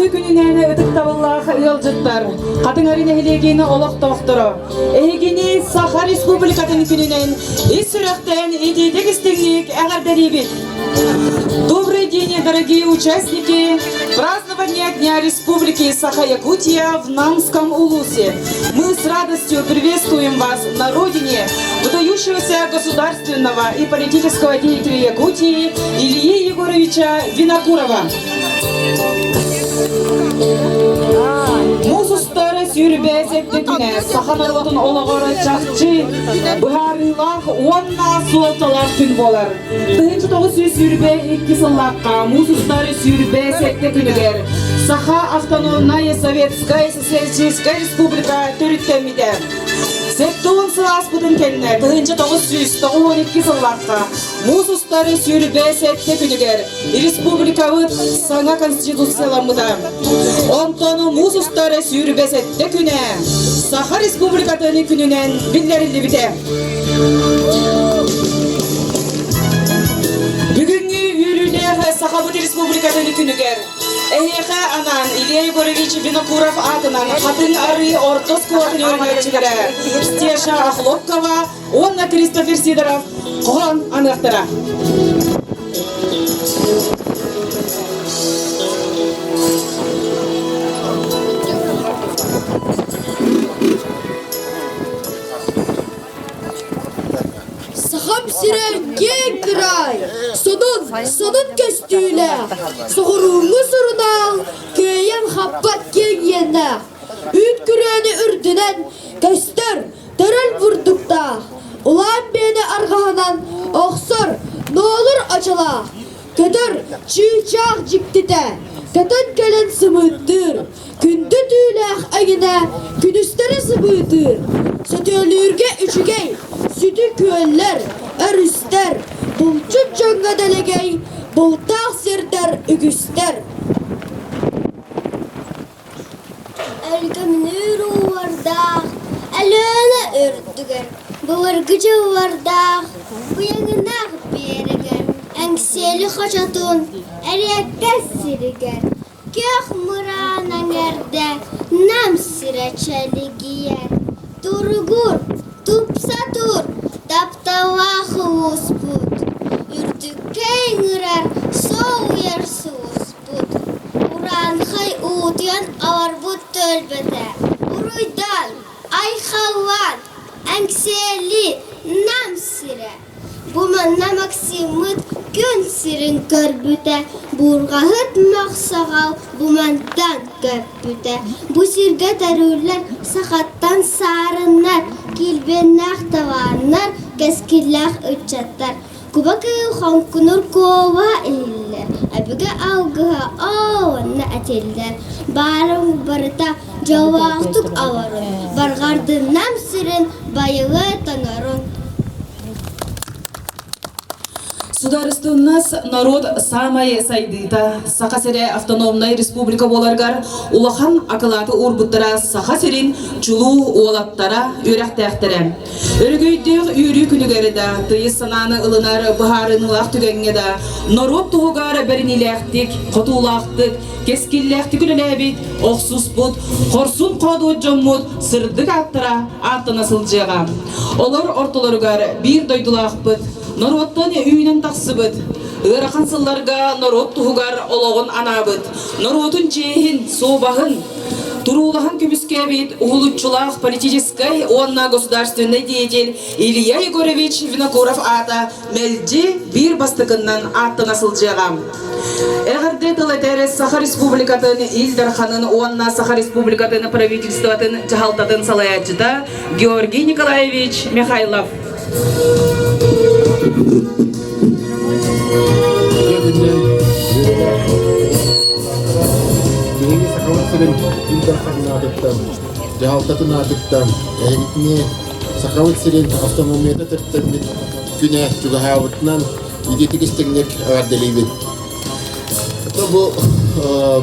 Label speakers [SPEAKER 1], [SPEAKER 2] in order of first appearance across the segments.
[SPEAKER 1] Үтүө күнүнэн ытыктабыллаах ыалдьыттар, Хатыҥ Арыы нэһилиэгин олохтоохторо, эһигини Саха Республикатын күнүнэн ис сүрэхтэн итиитик истиҥник эҕэрдэлиибит! Добрый день, дорогие участники празднования Дня Республики Саха-Якутия в Намском Улусе. Мы с радостью приветствуем вас на родине выдающегося государственного и политического деятеля Якутии Ильи Егоровича Винокурова. Муус устар сүүрбэ сэттэ күнэ саха норуотун олоҕор чахчы быһаарыылаах уонна суолталаах күн буолар. 1922 сыллаахха муус устар 27 күнүгэр Саха автономнай Советскай Социалистическай Республика төрүттэммитэ. 70 сыл ааспытын кэннэ 1992 сыллаахха муус устар 27 күнүгэр Республикабыт саҥа конституцияламмыта. Онтон муус устар 27 күнэ Саха Республикатын күнүнэн биллэриллибитэ. Бүгүҥҥү үөрүүлээх Сахабыт Республикатын күнүгэр эһиэхэ анаан Илья Егорович Винокуров аатынан Хатыҥ Арыы орто оскуолатын үөрэнээччилэрэ Стеша Охлопкова уонна Кристофер Сидоров хоһоон аныахтара.
[SPEAKER 2] Сахам сирэ киэҥ кыраай, сонун, сонун көстүүлээх, соҕурууҥҥу сурунаал кыайан хаппат киэҥ иэннээх, үүт күрүөнү үрдүнэн көстөр төрөл бурдуктаах, улаан биэни арҕаһынан охсор ноолур очолоох, көтөр чыычаах дьиктитэ, көтөн кэлэн сымыыттыыр, күндү түүлээх эҥинэ күнүстэри сыбыытыыр, сөтүөлүүргэ үчүгэй, сүтү күөллэр, өрүстэр, булчут дьоҥҥо дэлэгэй, бултаах сирдэр үгүстэр.
[SPEAKER 3] Өлгөмнүүр ууардаах, Өлүөнэ үрдүгэр, былыргы дьыллардаах, быйаҥынаах биэрэгэр, Эҥсиэли хочотун эриэккэс сиригэр, күөх мыраан эҥэрдэ Нам сирэ чэлигийэр. Туругур, тупса тур, тапталлаах улууспут, үрдүккэ ыҥырар соһуйар сулуспут. Урааҥхай уутуйан олорбут түөлбэтэ Уруйдан, айхаллаан, Эҥсиэли, Нам сирэ. Бу манна Максиммыт күн сирин көрбүтэ, Буурҕаһыт мохсоҕол бу мантан көппүтэ. Бу сиргэ төрүүллэр сахаттан саарыннар, килбиэннээх талааннар, кэскиллээх ыччаттар. Куба кыыл хоҥкунур куолаһа иһиллэр, өбүгэ алгыһа уонна этиллэр, баарыҥ барыта дьоллоохтук олорун, барҕардыннам сирин байылы тоҥорун.
[SPEAKER 1] Судаарыстыбаннас норуот саамай сайдыыта Саха сирэ автономнай республика буоларыгар улахан акылааты уурбуттара Саха сирин чулуу уолаттара, үөрэхтээхтэрэ. Өрөгөйдөөх үөрүү күнүгэр да, тыйыс санааны ылынар быһаарыныылаах түгэҥҥэ да норуот туһугар бэриниилээхтик, хотуулаахтык, кэскиллээхтик үлэлээбит, охсуспут, хорсун хоодуот дьоммут сырдык ааттара ааттана сылдьыаҕа. Олор ортолоругар биир дойдулаахпыт, норуоттан үүнэн тахсыбыт, ыарахан сылларга норуот туһугар олоҕун анаабыт, норуотун чиэһин, суобаһын, Туруулаһан көмүскээбит уһулуччулаах политическай уонна государственнай деятель Илья Егорович Винокуров аата мэлдьи биир бастакыннан ааттана сылдьыаҕа. Эҕэрдэ тыл этэр Саха Республикатын Ил Дарханын уонна Саха Республикатын правительствотын дьаһалтатын салайааччыта Георгий Николаевич Михайлов.
[SPEAKER 4] Биһиги Сахабыт сирин Ил Дарханын аатыттан, дьаһалтатын аатыттан эһигитини Сахабыт сирин автономията төрүттэммит күнэ чугаһаабытынан итиитик истиҥник эҕэрдэлиибин. Бу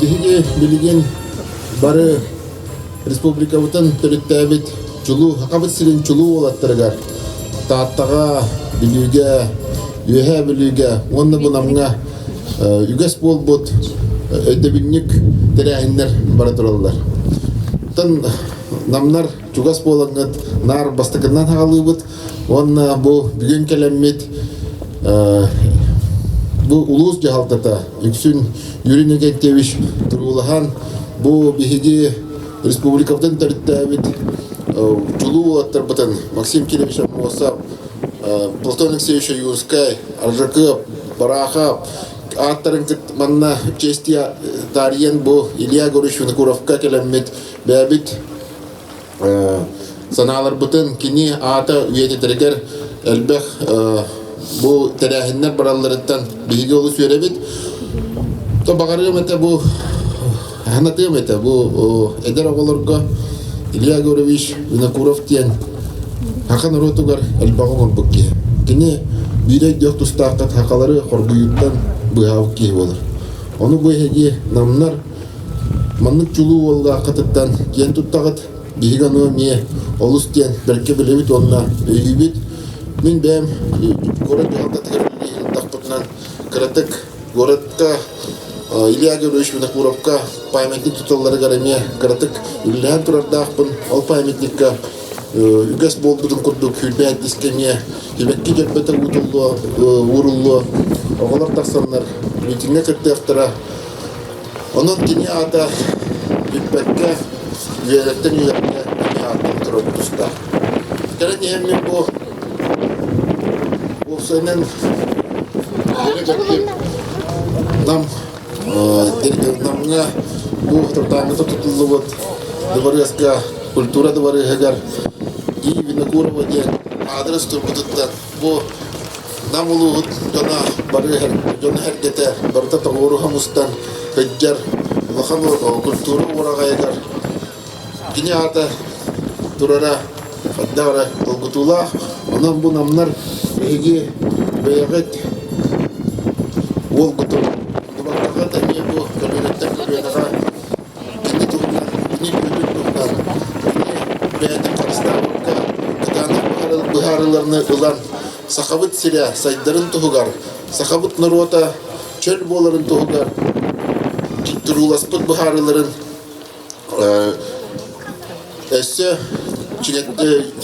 [SPEAKER 4] биһиги билигин бары Республикабытын төрүттээбит чулуу Сахабыт сирин чулуу уолаттарыгар Тааттаҕа, Бүлүүгэ, Үөһээ Бүлүүгэ уонна бу Намҥа үгэс буолбут. өйдөбүнньүк тэрээһиннэр бара тураллар. Оттон намнар чугас буолаҥҥыт наар бастакынан хаалыыбыт уонна бу бүгүн кэлэммит бу улуус дьаһалтата үксүн Юрий Никитевич туруулаһан бу биһиги республикабытын төрүттээбит чулуу уолаттарбытын Максим Кирович Аммосов, Платон Алексеевич Ойуунскай, Аржакыап, Барахов ааттарын манна чести таарыйан бу Илья Егорович Винокуровка кэлэммит бэйэбит санааларбытын кини аата үйэтитэригэр элбэх бу тэрээһиннэр баралларыттан биһиги олус үөрэбит. То баҕарыам этэ бу санатыам этэ бу эдэр оҕолорго Илья Егорович Винокуров диэн саха норуотугар элбэҕи оҥорбут киһи. Кини биир өйдөөх тустаахтан сахалары хоргуйууттан быыһаабыт киһи буолар. Ону бу эһиги намнар маннык чулуу уоллааххытыттан киэн туттаҕыт. Биһиги ону эмиэ олус диэн бэркэ билэбит уонна өйүүбүт. Мин бэйэм куорат дьаһалтатыгар үлэлии сырыттахпытынан кыратык куоратка Илья Гаврилович Винокуровка памятник туталларыгар эмиэ кыратык үлэлэһэн турардаахпын. Ол памятникка үгэс буолбутун курдук сүүрбэ дискэ эмиэ сибэкки дьөрбөтө уутуллуо, ууруллуо. Оҕолор тахсаннар митиҥҥэ кыттыахтара. Онон кини аата бүппэккэ, үөрэттэн үөрэххэ эмиэ ааттан турар тустаах. Кэлэн иһэммин бу уопсайынан Нам Намҥа бу соторутааҥҥыта тутуллубут дыбарыаска культура дыбарыаһыгар И Винокурова диэн аадырыс турбутуттан бу Нам улууһун дьоно бары дьоно-сэргэтэ барыта тоҕуоруһа мустан сылдьар улахан культура уораҕайыгар кини аата турара хайдах эрэ долгутуулаах. Онон бу намнар эһиги бэйэҕит уолгутун умнубаккаҕыт эмиэ бу көлүөнэттэн көлүөнэҕэ Кини туһунан, кини үлэтин туһунан, кини бэйэтин харыстаабакка кытаанах быһаарыыларны ылан Сахабыт сирэ сайдарын туһугар, сахабыт норуота чөл буоларын туһугар турууласпыт быһаарыыларын өссө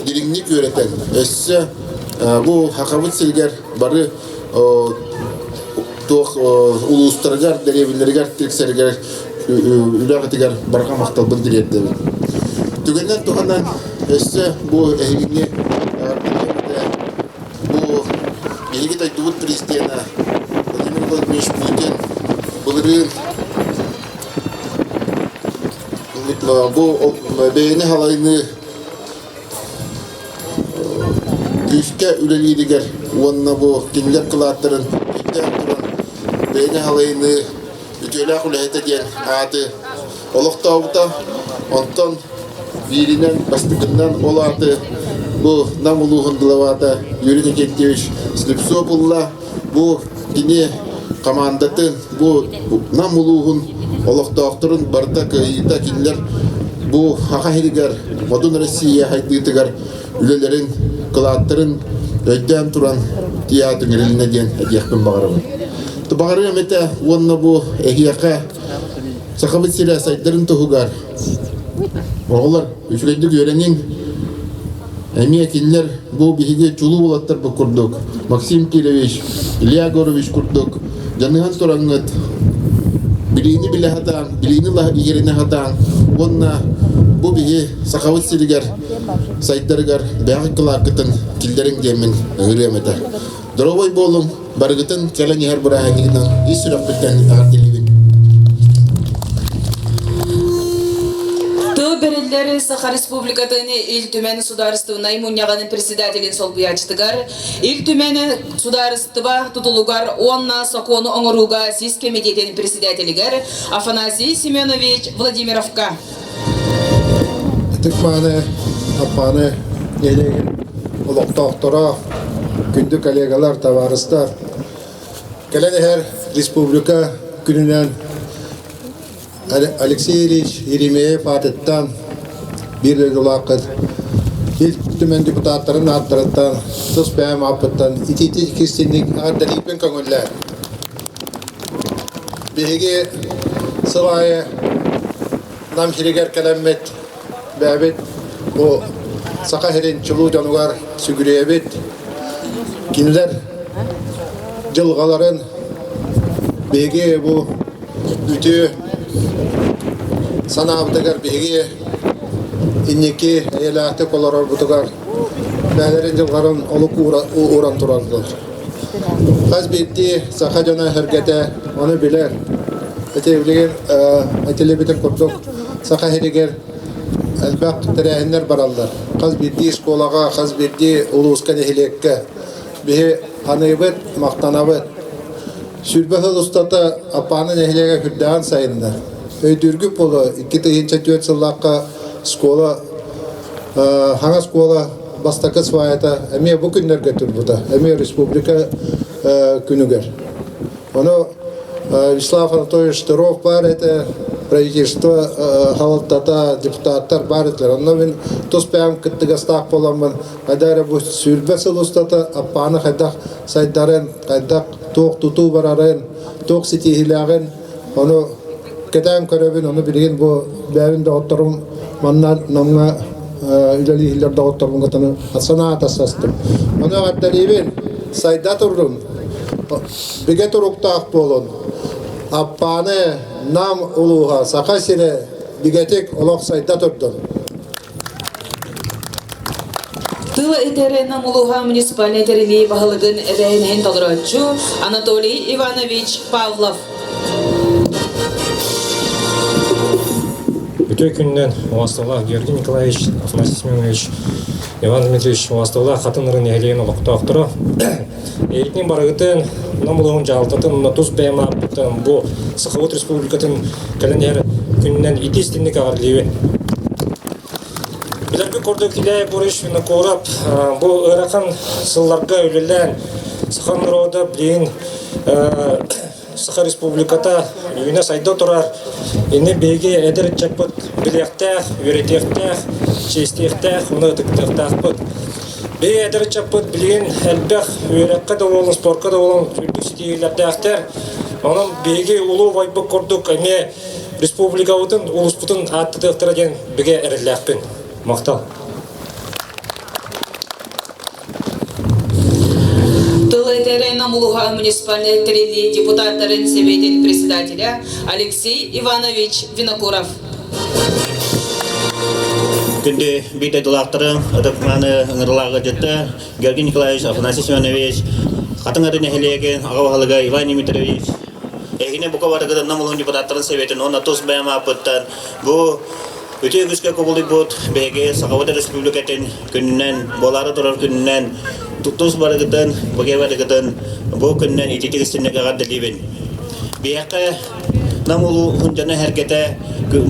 [SPEAKER 4] дириҥник үөрэтэн, өссө бу Сахабыт сиригэр бары туох улуустарыгар, дэриэбинэлэригэр тиксэригэр үлэҕитигэр барҕа махталбын тириэрдэбин. Түгэнинэн туһанан өссө бу эһигини бу биһиги дойдубут президенэ Владимир Владимирович Путин былырыын бу бэйэни халайыныы күүскэ үлэлииригэр уонна бу кинилэр кылааттарын өйдөөн туран бэйэни халайыныы үтүөлээх үлэһитэ диэн ааты олохтообута. Онтон бииринэн бастакынан ол ааты бу Нам улууһун главата Юрий Никитевич Слепцов ылла. Бу кини хамаандатын, бу Нам улууһун олохтоохторун барыта кыайыыта кинилэр бу Саха сиригэр, Модун Россия хайдыытыгар үлэлэрин, кылааттарын өйдөөн туран тиийэ түҥэрилинэ диэн этиэхпин баҕарабын. Баҕарыам этэ уонна бу эһиэхэ Сахабыт сирэ сайдарын туһугар оҕолор үчүгэйдик үөрэниҥ. Эмиэ кинилэр бу биһиги чулуу уолаттарбыт курдук Максим Кирович, Илья Егорович курдук дьаныһан тураҥҥыт билиини билэ сатаан, билиини иһэринэ сатаан уонна бу биһи Сахабыт сиригэр сайдарыгар бэйэҕит кылааккытын киллэриҥ диэммин ыҥырыам этэ. Доруобай буолуҥ, барыгытын кэлэн иһэр бырааһынньыгынан ис сүрэхпиттэн эҕэрдэлиибин.
[SPEAKER 1] Тыл бэриллэр Саха Республикатын Ил Түмэн Судаарыстыбаннай мунньаҕын председателин солбуйааччытыгар Ил Түмэн судаарыстыба тутулугар уонна сокуону оҥорууга сис кэмитиэтин председателигэр Афанасий Семенович Владимировка.
[SPEAKER 5] Ытык мааны Аппааны нэһилиэгин олохтоохторо, күндү коллегалар, табаарыстар, кэлэн иһэр республика күнүнэн Алексей Ильич Еремеев аатыттан биир дойдулааххыт Ил Түмэн депутаттарын ааттарыттан тус бэйэм ааппыттан итиитик истиҥник эҕэрдэлиирбин көҥүллээр. Биһиги Сыл аайы Нам сиригэр кэлэммит бэйэбит бу Саха сирин чулуу дьонугар сүгүрүйэбит. Кинилэр дьылҕаларын биһиги бу үтүө санаабытыгар биһиги инники эйэлээхтик олорорбутугар бэйэлэрин дьылҕарын олук ууран тураллар. Хас биирдии саха дьоно сэргэтэ ону билэр. Ити билигин этилибитин курдук Саха сиригэр элбэх тэрээһиннэр бараллар. Хас биирдии школаҕа, хас биирдии улууска, нэһилиэккэ биһи аныыбыт, махтанабыт. 20 сыл устата Аппааны нэһилиэгэ үрдээн сайынна. Өйдүүргүт буолуо, 2004 сыллаахха школа хаҥас школа бастакы сваята эмиэ бу күннэргэ турбута, эмиэ республика күнүгэр. Ону Вячеслав Анатольевич Штыров баар этэ, правительство салалтата, депутаттар баар этилэр. Онно мин тус бэйэм кыттыгастаах буоламмын, хайдах эрэ бу 20 сыл устата Аппааны хайдах сайдарын, хайдах туох тутуу барарын, туох ситиһиилээҕин ону кэтээн көрөбүн, ону билигин бу бэйэбин доҕотторум манна Намҥа үлэлииллэр доҕотторбун кытары санаа тастастым. Ону эҕэрдэлиибин, сайда турдун, бигэ туруктаах буолун. Аппааны Нам улууһа Саха сирэ бигэтик олох сайда турдун.
[SPEAKER 1] Тыл этэр Нам улууһа муниципальнай тэрилии баһылыгын эбээһинэһин толорооччу Анатолий Иванович Павлов.
[SPEAKER 6] Үтүө күнүнэн Уасталаах Георгий Николаевич, Афанасий Семенович, Иван Дмитриевич Уасталаах Хатын Ырын нэһилиэгин олохтоохторо. Эйигин барыгытын Нам улууһун дьаһалтатын уонна тус бэйэм ааппыттан бу Сахабыт Республикатын кэлэн иһэр күнүнэн ити истинник эҕэрдэлиибин. Билэрбит курдук Илья Егорович Винокуров бу ыарахан сылларга үлэлээн саха норуота билигин Саха Республиката үүнэ-сайда турар. Ини биһиги эдэр ыччаппыт билиэхтээх, үөрэтиэхтээх, чиэстиэхтээх, уонна ытыктыахтаахпыт. Биһиги эдэр ыччаппыт билигин элбэх үөрэххэ да буоллун, спорка да буоллун үрдүк ситиһиилэрдээхтэр. Онон биһиги улуу убайбыт курдук эмиэ республикабытын, улууспутун ааттатыахтара диэн бигэ эрэллээхпин. Махтал.
[SPEAKER 1] Тыл этэр Намулуха муниципальнай тэриллии депутаттарын Сэбиэтин председателя Алексей Иванович Винокуров.
[SPEAKER 7] Күндү биир дойдулаахтарым, ытык-мааны ыҥырылааҕы дьытта Георгий Николаевич, Афанасий Семенович, Хатыҥ Ары нэһилиэгин аҕа баһылыга Иван Дмитриевич, эһигини бука барыгытын Нам улууһун депутаттарын Сэбиэтин уонна тус бэйэм ааппыттан бу Үтүө үгүскэ кубулуйбут биһиги Сахабыт Өрөспүүбүлүкэтин күнүнэн, буолаары турар күнүнэн тус барыгытын, быге барыгытын бу күнүнэн ититик истинник эҕэрдэлиибин. Биһиэхэ Нам улууһун дьоно сэргэтэ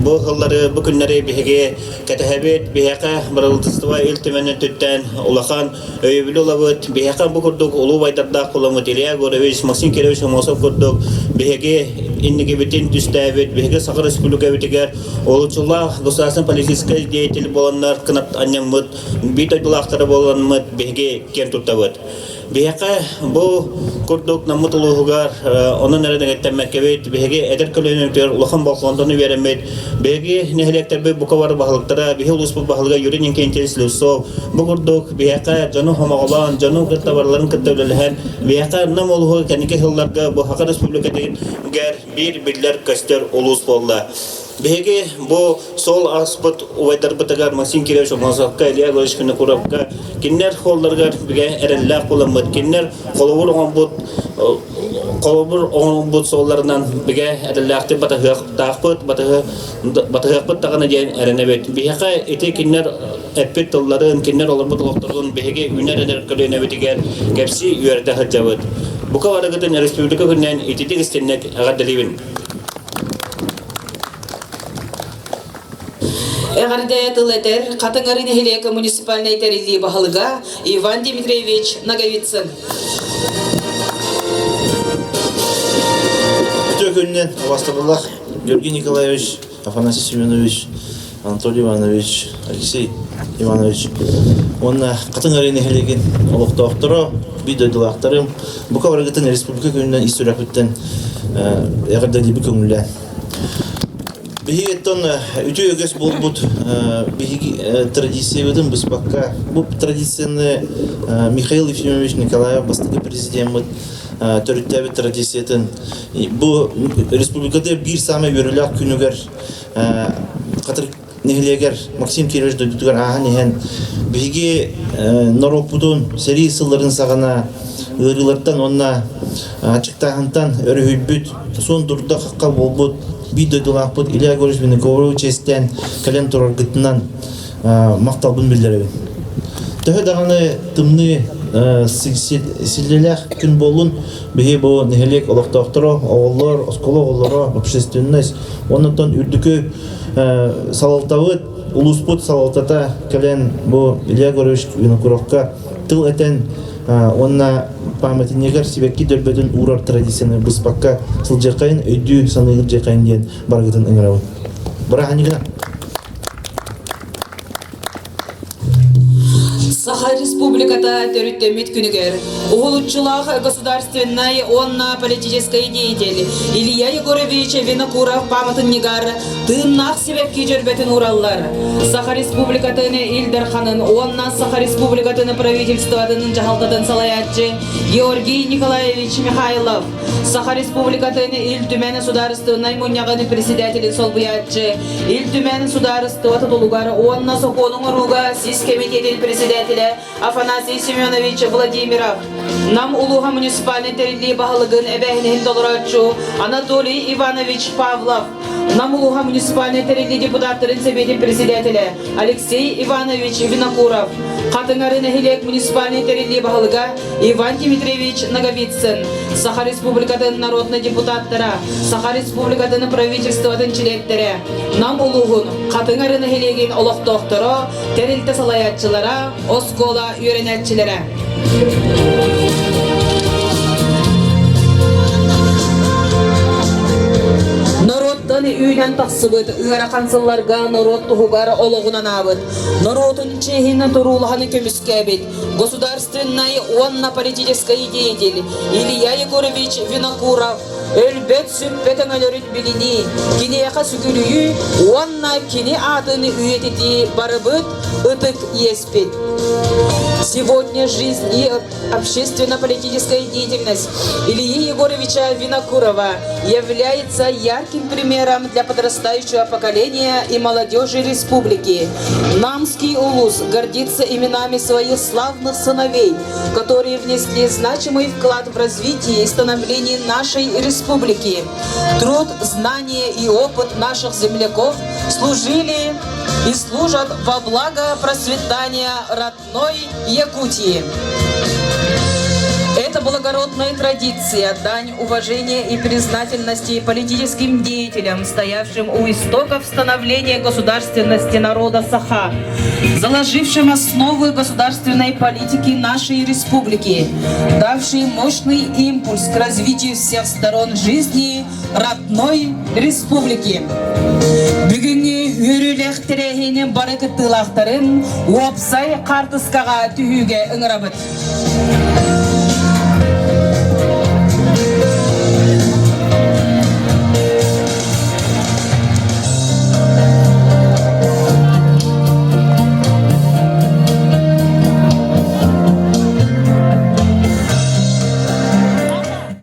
[SPEAKER 7] бу сыллары, бу күннэри биһиги кэтэһэбит. Биһиэхэ бырабыыталыстыба Ил Түмэн өттүттэн улахан өйөбүлү ылабыт. Биһиэхэ бу курдук улуу убайдардаах буоламмыт Илья Егорович, Максим Кирович Аммосов курдук биһиги инникибитин түстээбит, биһиги Саха Республикабытыгар олучулаах государственный политическай деятель буоланнар кынат анньаммыт, биир дойдулаахтара буоламмыт биһиги киэн туттабыт. Биһиэхэ бу курдук Наммыт улууһугар онон эрэ дэгиттэммэккэбит, биһиги эдэр көлүөнэбитигэр улахан болҕомтону биэрэммит, биһиги нэһилиэктэрбит бука бары баһылыктара, биһи улууспут баһылыга Юрий Никитич Слепцов бу курдук биһиэхэ дьону хомоҕолоон, дьону кытта барыларын кытта үлэлэһэн, биһиэхэ Нам улууһу кэнники сылларга бу Саха Республикатыгар биир биллэр-көстөр улуус буолла. Биһиги бу суол ааспыт убайдарбытыгар Максим Кирович Аммосовка, Илья Егорович Винокуровка кинилэр холларыгар бигэ эрэллээх буоламмыт, кинилэр холобур оҥорбут холобур оҥорбут суолларынан бигэ эрэллээхтик батыһыахтаахпыт, батыһыахпыт даҕаны диэн эрэнэбит. Биһиэхэ ити кинилэр эппит тылларын, кинилэр олорбут олохторун биһиги үүнэр эдэр көлүөнэбитигэр кэпсии үөрэтэ сылдьабыт. Бука барыгытын республика күнүнэн ититик истинник эҕэрдэлиибин.
[SPEAKER 1] Эҕэрдэ тыл этэр Хатыҥ-Арыы нэһилиэк муниципальнай тэриллии баһылыга Иван Дмитриевич Ноговицын.
[SPEAKER 8] Үтүө күнүнэн убастабыллаах Георгий Николаевич, Афанасий Семенович, Анатолий Иванович, Алексей Иванович уонна Хатыҥ-Арыы нэһилиэгин олохтоохторо, биир дойдулаахтарым, бука барыгытын республика күнүнэн ис сүрэхпиттэн эҕэрдэлиибин көҥүллээн. Биһиги оттон үтүө үгэс буолбут биһиги традициябытын быспакка, бу традицияны Михаил Ефимович Николаев бастакы президеммит төрүттээбит традициятын бу республикада биир саамай үөрүүлээх күнүгэр Хатырык нэһилиэгэр Максим Кирович дойдутугар ааһан иһэн биһиги норуоппутун сэрии сылларын саҕана ыарыылартан уонна аччыктааһынтан өрүһүйбүт суон дурда хахха буолбут биир дойдулаахпыт Илья Егорович Винокуровы чиэстээн кэлэн тураргытынан махталбын биллэрэбин. Төһө даҕаны тымныы силлиэлээх күн буоллун, биһи бу нэһилиэк олохтоохторо, оҕолор, оскуола оҕолоро, общественность, оннуттан үрдүкү салалтабыт, улууспут салалтата кэлэн бу Илья Егорович Винокуровка тыл этэн уонна памятнигар сибэкки дөлбөтүн уурар традицияны быспакка сылдьыаххайын, өйдүү саныыр дьиэххайын диэн барыгытын ыҥырабын. Бырааһынньыгынан!
[SPEAKER 1] Саха Республиката төрүттэммит күнүгэр уһулуччулаах государственнай уонна политическай деятель Илья Егорович Винокуров пааматынньыгар тыыннаах сибэкки дьөрбөтүн уураллар. Саха Республикатын Ил Дарханын уонна Саха Республикатын правительствотын дьаһалтатын салайааччы Георгий Николаевич Михайлов, Саха Республикатын Ил Түмэн Судаарыстыбаннай мунньаҕын председателин солбуйааччы Ил Түмэн судаарыстыба тутулугар уонна сокуону оҥорууга сис кэмитиэтин председателэ Афанасий Семенович Владимиров, Нам улууһа муниципальнай тэриллии баһылыгын эбээһинэһин толорооччу Анатолий Иванович Павлов, Нам улууһа муниципальнай тэриллии депутаттарын сэбиэтин председателэ Алексей Иванович Винокуров, Хатыҥары нэһилиэк муниципальнай тэриллии баһылыга Иван Дмитриевич Ноговицын, Саха Республикатын народнай депутаттара, Саха Республикатын правительствотын чилиэттэрэ, Нам улууһун Хатыҥ Ары нэһилиэгин олохтоохторо, тэрилтэ салайааччылара, оскуола үөрэнээччилэрэ. Норуоттан үүнэн тахсыбыт ыарахан сылларга норуот туһугар олоҕун анаабыт, норуотун чиэһин туруулаһаны көмүскээбит государственнай уонна политическай деятель Илья Егорович Винокуров өлбөт-сүппэт өҥөлөрүн билинии, киниэхэ сүгүрүйүү уонна кини аатын үйэтитии барыбыт ытык иэспит. Сегодня жизнь и общественно-политическая деятельность Ильи Егоровича Винокурова является ярким примером для подрастающего поколения и молодежи республики. Намский улус гордится именами своих славных сыновей, которые внесли значимый вклад в развитие и становление нашей республики. Труд, знания и опыт наших земляков служили и служат во благо процветания родной Якутии. Это благородная традиция, дань уважения и признательности политическим деятелям, стоявшим у истоков становления государственности народа Саха, заложившим основы государственной политики нашей республики, давший мощный импульс к развитию всех сторон жизни родной республики. Бүгүҥҥү үөрүүлээх тэрээһини бары кыттыылаахтарын уопсай хаартыскаҕа түһүүгэ ыҥырабыт.